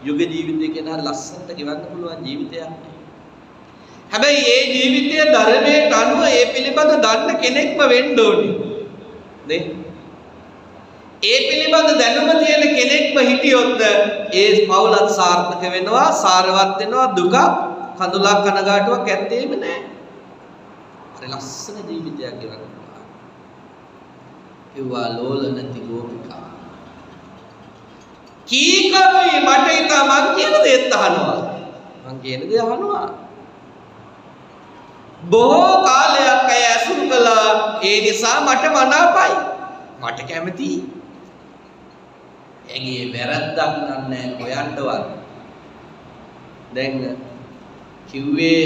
යුග ජීවිතය කියන හරි ලස්සනට ගෙවන්න පුළුවන් ජීවිතයක් නේ. හැබැයි ඒ ජීවිතය ධර්මයට අනුව ඒ පිළිබඳ දන්න කෙනෙක්ම වෙන්න ඕනි නේ. ඒ පිළිබඳ දැනුම තියෙන කෙනෙක්ම හිටියොත් ඒ පවුලත් සාර්ථක වෙනවා, සාරවත් වෙනවා, දුකක් කඳුලක් කනගාටුවක් ඇත්තේම නෑ. හරි ලස්සන ජීවිතයක් ගෙවන්න පුළුවන්. කිව්වා ලෝල නැති ගෝපිකා කී කරුයි මට ඉතා මං කියන දේත් අහනවා. මං කියන දේ අහනවා. බොහෝ කාලයක් අය ඇසුරු කළා. ඒ නිසා මට මනාපයි, මට කැමතියි. ඇගේ වැරද්දක් නෑ හොයන්නවත්. දැන් කිව්වේ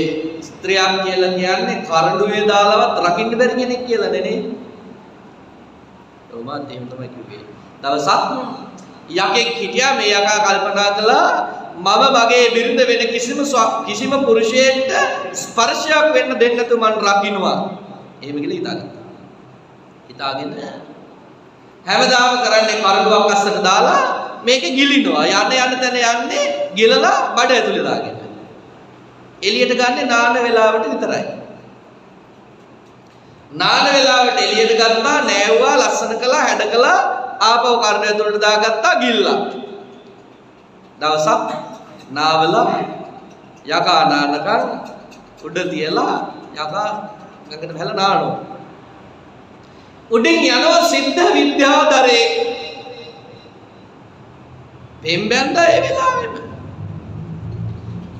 ස්ත්‍රියක් කියලා කියන්නේ කරඬුවේ දාලවත් රකින්න බැරි කෙනෙක් කියලා නේ. ඔව් මාත් එහෙම තමයි කිව්වේ. දවසක් යකෙක් හිටියා. මේ යකා කල්පනා කළා මම මගේ බිරිඳ වෙන කිසිම පුරුෂයෙක්ට ස්පර්ශයක් වෙන්න දෙන්න නැතුව මං රකින්නවා. එහෙම කියලා හිතාගත්තා. හිතාගෙන හැමදාම කරන්නේ කරඬුවක් අස්සට දාලා මේක ගිලිනවා. යන්න යන්න තැන යන්නේ ගිලලා බඩ ඇතුලේ දාගෙන. එළියට ගන්නෙ නාන වෙලාවට විතරයි. නාන වෙලාවට එළියට ගත්තා, නෑව්වා, ලස්සන කළා, හැඩ කළා, ආපහු කරඬු ඇතුලට දාගත්තා, ගිල්ලා. දවසක් නාවලා යකා නානකන් උඩ තියලා යකා ගඟට බහලා නානවා. උඩින් යනවා සිද්ධ විද්‍යාධරේ. පෙම් බැඳා ඒ වෙලාවෙම.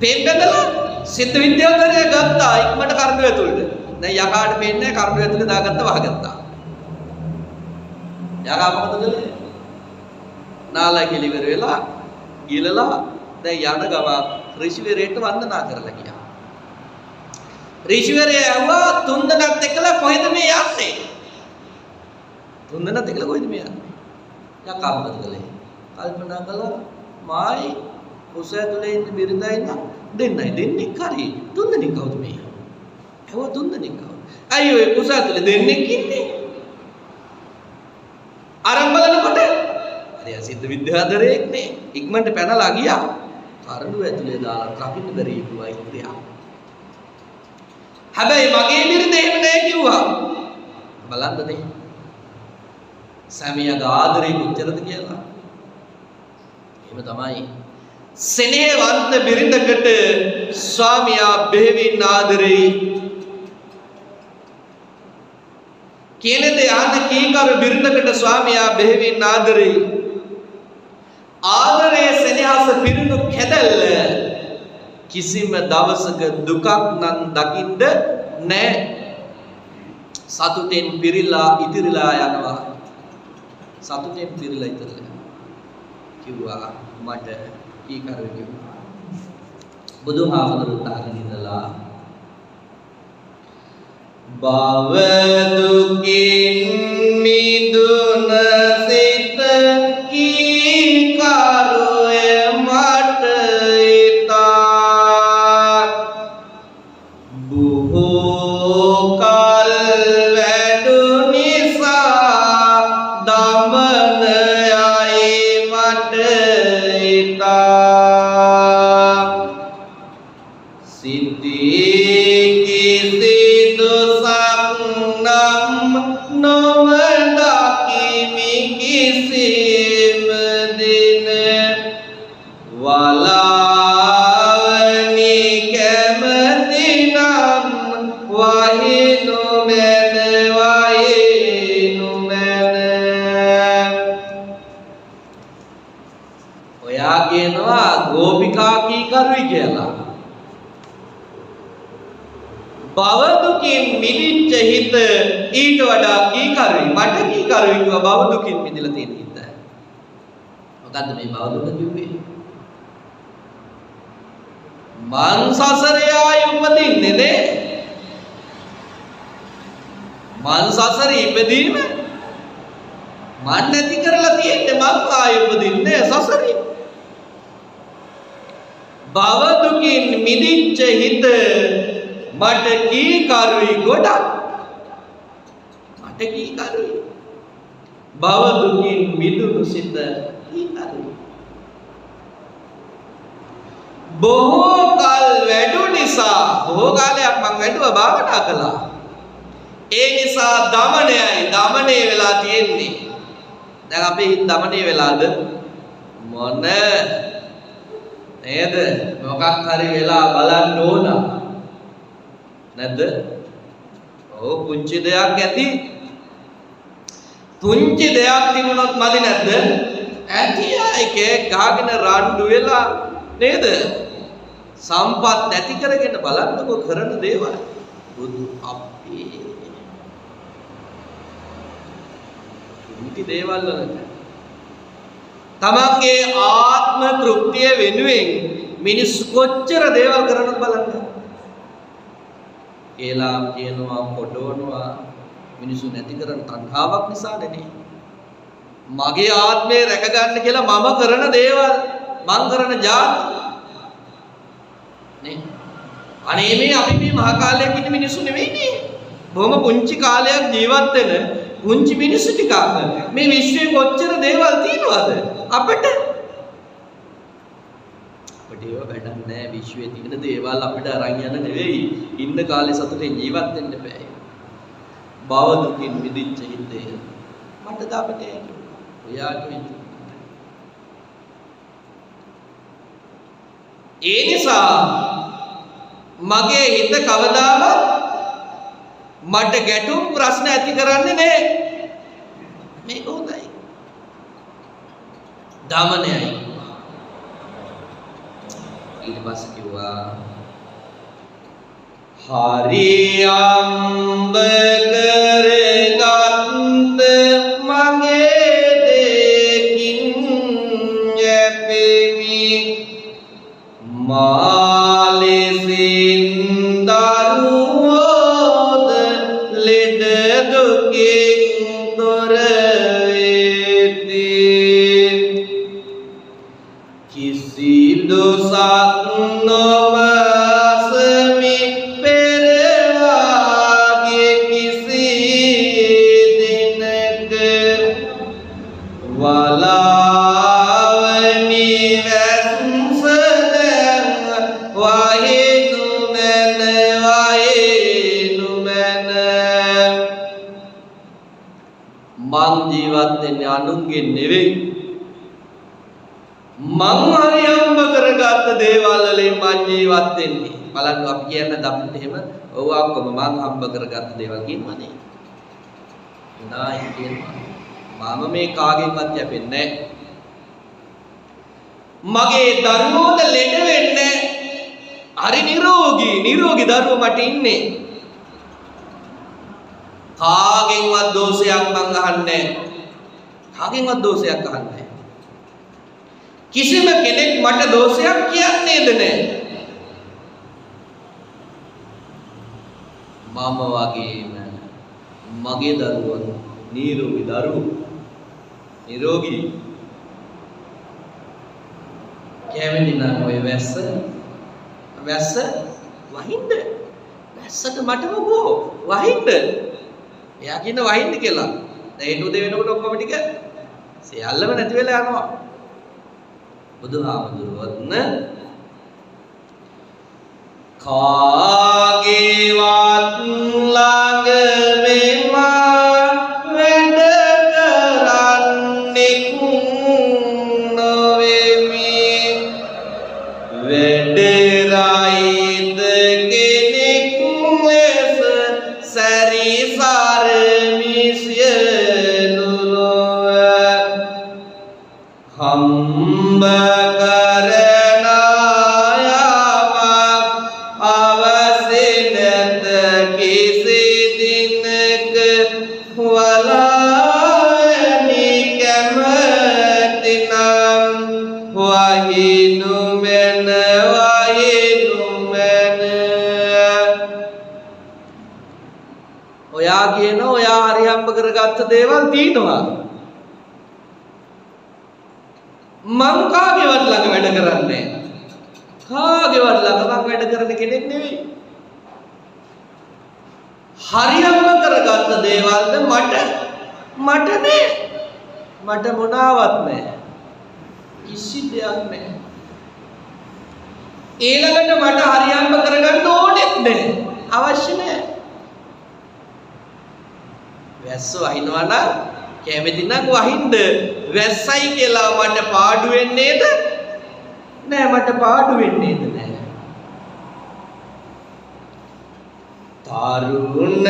පෙම් බැඳලා සිද්ධ විද්‍යාධරය ගත්තා ඉක්මනට කරඬු ඇතුළට. දැන් යකාට පේන්නේ නැහැ, කරඬු ඇතුලේ දාගත්ත වහගත්තා. යකා මොකද කළේ? නාලා කියලා ඉවර වෙලා ගිලලා දැන් යන ගම ඍෂිවරයට වන්දනා කරලා ගියා. ඍෂිවරයා ඇහුවා තුන් දෙනත් එක්කලා කොහෙද මේ යන්නේ? තුන් දෙනත් එක්කලා කොහෙද මේ යන්නේ? යකා මොකද කළේ? කල්පනා කළා මායි කුස ඇතුලේ ඉන්න බිරිඳයි නම් දෙන්නයි, දෙන්නෙක් හරි, තුන් දෙනෙක් කවුද මේ? ඇහුවා තුන් දෙනෙක් කවුද? ඇයි ඔය කුස ඇතුලේ දෙන්නෙක් ඉන්නේ? අරන් බලනකොට හරි සිද්ධ විද්‍යාධරයෙක් නේ. ඉක්මනට පැනලා ගියා. කරඬුව ඇතුලේ දාලා රකින්න බැරි කිව්වා ඉන්ද්‍රියා. හැබැයි මගේ බිරිඳ එහෙම නෑ කිව්වා. බලන්න නේ. සැමියාගේ ආදරේ කොච්චරද කියලා. එහෙම තමයි. සෙනෙහවන්ත බිරිඳකට ස්වාමියා බෙහෙවින් ආදරෙයි. කියන දේ අහන්න කීකරු බිරිඳකට ස්වාමියා බෙහෙවින් ආදරෙයි. ආදරයේ සෙනෙහස පිරුණු කැදැල්ල කිසිම දවසක දුකක් නම් දකින්න නෑ. සතුටෙන් පිරීලා ඉතිරිලා යනවා. සතුටෙන් පිරීලා ඉතිරිලා යනවා. කිව්වා මට කීකරු කිව්වා. බුදුහාමුදුරුවෝ අහගෙන ඉඳලා භව දුකින් මිදුන සිත කීකරුය මට ඉතා බොහෝ කල් වැඩු නිසා දමනයයි මට ඉතා සිතී කිසිදු සක් නම් නොව දකිමි කිසිම දින වලාවනි කැමති නම් වහිනු මැන වහිනු මැන. ඔයා කියනවා ගෝපිකා කීකරුයි කියලා. භව දුකින් මිදිච්ච හිත ඊට වඩා කීකරුයි. මට කීකරුයි කිව්වා භව දුකින් මිදලා තියෙන හිත. මොකද්ද මේ භව දුක කිව්වේ? මං සසරේ ආයි උපදින්නේ නේ. මං සසරේ ඉපදීම මං නැති කරලා තියෙන්නේ, මං ආයි උපදින්නේ සසරේ. භව දුකින් මිදිච්ච හිත මට කීකරුයි ගොඩක්. මට කීකරුයි. භව දුකින් මිදුණු සිත කීකරුයි. බොහෝ කල් වැඩු නිසා, බොහෝ කාලයක් මං වැඩුවා භාවනා කළා. ඒ නිසා දමනයයි, දමනය වෙලා තියෙන්නේ. දැන් අපේ හිත දමනය වෙලාද? මොන නේද? මොකක් හරි වෙලා බලන්න ඕන. නැද්ද? ඔව්, පුංචි දෙයක් ඇති. පුංචි දෙයක් තිබුණොත් මදි නැද්ද? ඇති ආයේ ගහගෙන රණ්ඩු වෙලා නේද? සම්පත් නැති කරගෙන බලන්නකෝ කරන දේවල්. බුදු අපේ පුංචි දේවල් වලට තමන්ගේ ආත්ම තෘප්තිය වෙනුවෙන් මිනිස්සු කොච්චර දේවල් කරනවද බලන්න. කේලාම් කියනවා, කොටවනවා, මිනිස්සු නැති කරන තණ්හාවක් නිසා නේ. මගේ ආත්මය රැකගන්න කියලා මම කරන දේවල්, මං කරන ජාති නේ. අනේ මේ අපි මේ මහා කාලයක් ඉන්න මිනිස්සු නෙවෙයි නේ. බොහොම පුංචි කාලයක් ජීවත් වෙන පුංචි මිනිස්සු ටිකක්. මේ විශ්වයේ කොච්චර දේවල් තියෙනවද අපිට? අපිට ඒව වැඩක් නෑ. විශ්වයේ තියෙන දේවල් අපිට අරන් යන්න නෙවෙයි. ඉන්න කාලේ සතුටෙන් ජීවත් වෙන්න බෑ. භව දුකින් මිදිච්ච හිතේ මටද අපිට ඒක ඔයාට වෙන්නේ. ඒ නිසා මගේ හිත කවදාවත් මට ගැටුම් ප්‍රශ්න ඇති කරන්නේ නෑ. මේක හොඳයි. දමනයයි කිව්වා. ඊට පස්සේ කිව්වා හරි අම්බ කරගත් මගේ දෙකින් යැපෙමි මාලෙසින් දරුවෝද ලෙඩ දුකින් තොර වෙති කිසිදු සක් නොව අසමි පෙර වාගේ කිසි දිනක වලාවනි වැස්ස දැන් වහිනු මැන වහිනු මැන. මං ජීවත් වෙන්නේ අනුන්ගෙන් නෙවෙයි. මං හරි හම්බ කරගත්ත දේවල් වලින් මං ජීවත් වෙන්නේ. බලන්න අපි කියන්නේ අපිට එහෙම ඔව් ඔක්කොම මං හම්බ කරගත්ත දේවල් කියනවනේ. නෑ කියනවා. මම මේ කාගෙන්වත් යැපෙන්නේ නෑ. මගේ දරුවෝද ලෙඩ වෙන්නේ හරි නිරෝගී නිරෝගී දරුවෝ මට ඉන්නේ. කාගෙන්වත් දෝෂයක් මං අහන්නේ නෑ. කාගෙන්වත් දෝෂයක් අහන්නේ නෑ. කිසිම කෙනෙක් මට දෝෂයක් කියන්නේද නෑ. මම වගේම මගේ දරුවෝ නිරෝගී දරුවෝ නිරෝගී. කැමති නම් ඔය වැස්ස වැස්ස වහින්න. වැස්සට මට මොකෝ වහින්න. එයා කියන වහින්න කියලා. දැන් හෙට උදේ වෙනකොට ඔක්කොම ටික සියල්ලම නැති වෙලා යනවා. බුදුහාමුදුරුවොත් කාගේවත් ළඟ මෙමා වැඩ කරන්නෙකු නොවෙමි. වැඩ රහිත කෙනෙකු ලෙස සැරිසරමි සියලු ලොව. හම්බ කරන යාමක් අවසි නැත කිසි දිනක වලාවැනි කැමති නම් වහිනු මැන වහිනු මැන. ඔයා කියන ඔයා හරි හම්බ කරගත්ත දේවල් තියෙනවා. මං කාගේවත් ළඟ වැඩ කරන්නේ නෑ. කාගේවත් ළඟ මං වැඩ කරන කෙනෙක් නෙවෙයි. හරියම කරගත්ත දේවල්ද මට මට නෑ. මට මොනාවත් නෑ. කිසි දෙයක් නෑ. ඊළඟට මට හරියම්බ කරගන්න ඕනෙත් නෑ. අවශ්‍ය නෑ. වැස්ස වහිනවා නම් කැමති නම් වහින්න. වැස්සයි කියලා මට පාඩු වෙන්නේද නෑ. මට පාඩු වෙන්නේද නෑ. තරුණ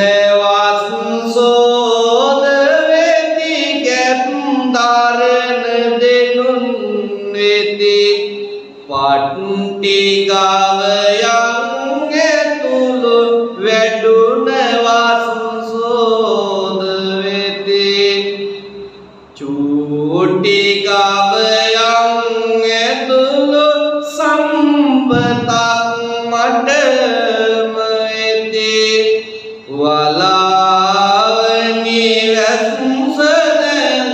වස්සෝද වෙති ගැප් දරන දෙනුන් වෙති පට්ටි ගවයන් ඇතුළු වැඩුණ වස්සෝද වෙති චූටි ගවයන් ඇතුළු සම්පතක් මටම ඇති වලාවනි වැස්ස දැන්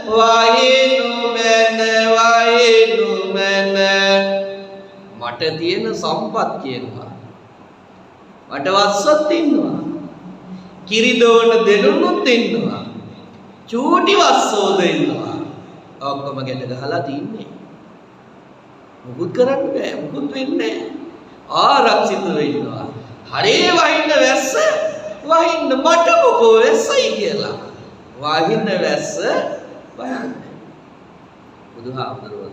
වහිනු මැන වහිනු මැන. මට තියෙන සම්පත් කියනවා. මට වස්සත් ඉන්නවා. කිරි දෝන දෙනුනුත් ඉන්නවා. චූටි වස්සෝද ඉන්නවා. ඔක්කොම ගැට ගහලා තින්නේ. මොකුත් කරන්න බෑ, මොකුත් වෙන්නේ නෑ. ආරක්ෂිතව ඉන්නවා. හරේ වහින්න වැස්ස වහින්න, මට මොකෝ වැස්සයි කියලා. වහින්න වැස්ස වහින්න. බුදුහාමුදුරුවෝ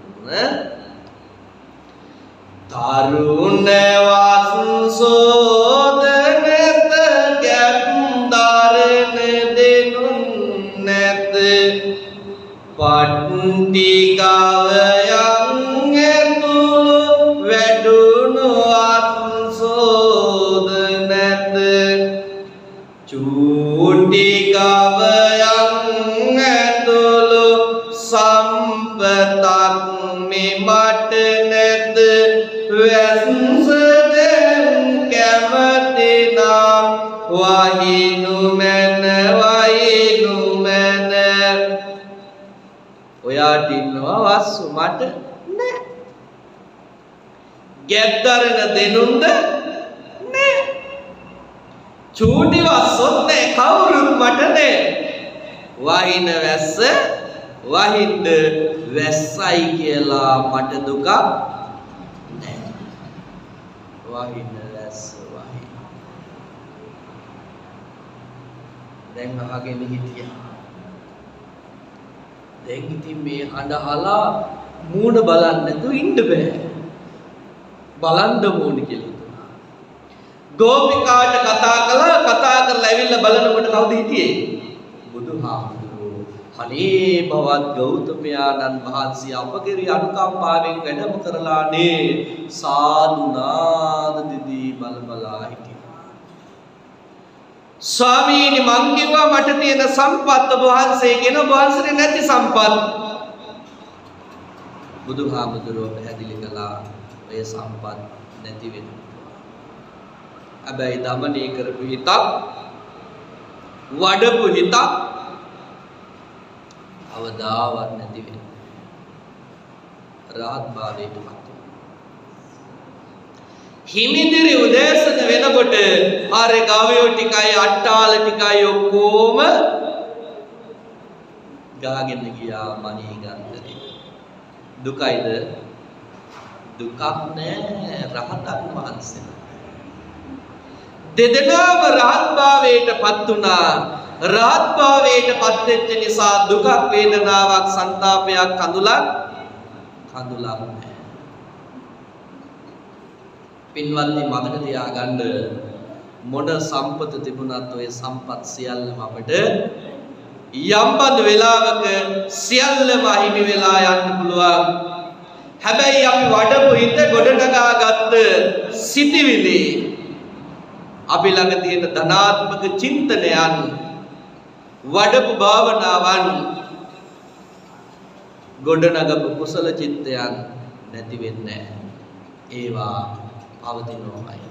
තරුණ වස්සෝද නැත, ගැප් දරන දෙනුන් නැත, පට්ටි ගවයන් ඇතුළු වැඩුණු අත්සෝද නැත, චූටි ගවයන් ඇතුළු සම්පතක් මෙමට නැත, වැස්ස දැන් කැමති නම් වහිනු මැන වහිනු මැන. ඔයාට ඉන්නවා වස්සු, මට නෑ. ගැද්දරන දෙනුන්ද නෑ. චූටි වස්සොත් නෑ, කවුරුත් මට නෑ. වහින වැස්ස වහින්න, වැස්සයි කියලා මට දුකක් නෑ. වහින වැස්ස වහින. දැන් අහගෙන හිටියා. දැන් ඉතින් මේ හඬ අහලා මූණ බලන්න නැතුව ඉන්න බෑ. බලන්න ඕනේ කියලා හිතුණා. ගෝපිකාට කතා කළා. කතා කරලා ඇවිල්ලා බලනකොට කවුද හිටියේ? බුදුහාමුදුරුවෝ. අනේ භවත් ගෞතමයාණන් වහන්සේ අප කෙරෙහි අනුකම්පාවෙන් වැඩම කරලා නේ. සාදු නාද දිදී බල බලා හිටියා. ස්වාමීනි, මං කිව්වා මට තියෙන සම්පත් ඔබ වහන්සේ කියන ඔබ වහන්සේට නැති සම්පත්. බුදුහාමුදුරුවෝ පැහැදිලි කළා ඔය සම්පත් නැති වෙනවා. හැබැයි දමනය කරපු හිතක්, වඩපු හිතක් අවදාවත් නැති වෙනවා. රහත් භාවයට පත් වෙනවා. හිමිදිරි උදෑසන වෙනකොට අර ගවයෝ ටිකයි අට්ටාල ටිකයි ඔක්කොම ගාගෙන ගියා මණිගන්ධරේ. දුකයිද? දුකක් නෑ රහතන් වහන්සේලා. දෙදෙනාම රහත් භාවයට පත් වුණා. රහත් භාවයට පත් වෙච්ච නිසා දුකක්, වේදනාවක්, ਸੰతాපයක්, කඳුලක් කඳුලක් නෑ. පින්වත්නි, මතක තියාගන්න, මොන සම්පත තිබුණත් ඔය සම්පත් සියල්ලම අපට යම් බඳු වෙලාවක සියල්ලම අහිමි වෙලා යන්න පුළුවන්. හැබැයි අපි වඩපු හිත ගොඩනගාගත්ත සිතිවිලි, අපි ළඟ තියෙන ධනාත්මක චින්තනයන්, වඩපු භාවනාවන්, ගොඩනගපු කුසල චිත්තයන් නැති වෙන්නේ නැහැ. ඒවා පවතිනවාමයි.